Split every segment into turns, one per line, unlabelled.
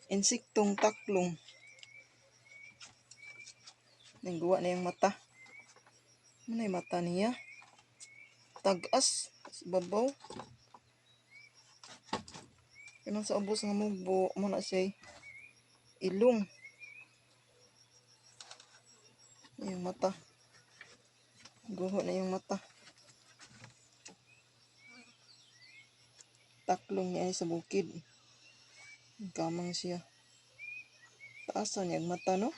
Insektong taklong. Nangguwa na yung mata. Ano yung mata niya? Tag-as. Sa babaw. Kanang sa ubos nga mugbo, mo na siya ilong. Yung mata. Guho na yung mata. Taklong niya ay sa bukid. Kamang siya. Taasan niya ang mata, no?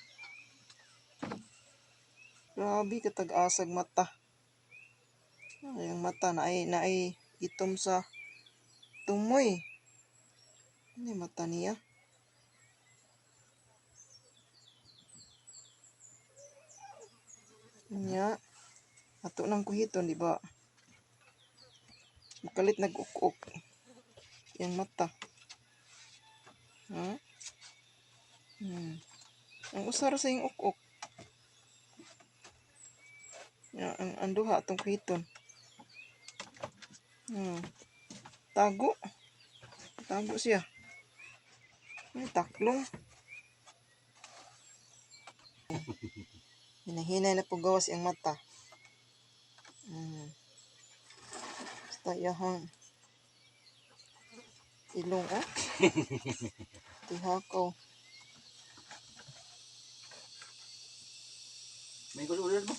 Grabe katag-asag mata. Ay, ang mata na ay itom sa tumoy. Ano yung mata niya? Nya, ato nang kuhiton, di ba? Makalit nag-uk-uk. Yang mata. Ha? Ang usara sa iyong uk-uk. Ya, ang duha atong kuhiton. Tago. Tago siya. Ay, taklong. Hinahinay na po gawas ang mata. Basta iyahang ilong, oh. Tihakaw.
May gusto ulit mo.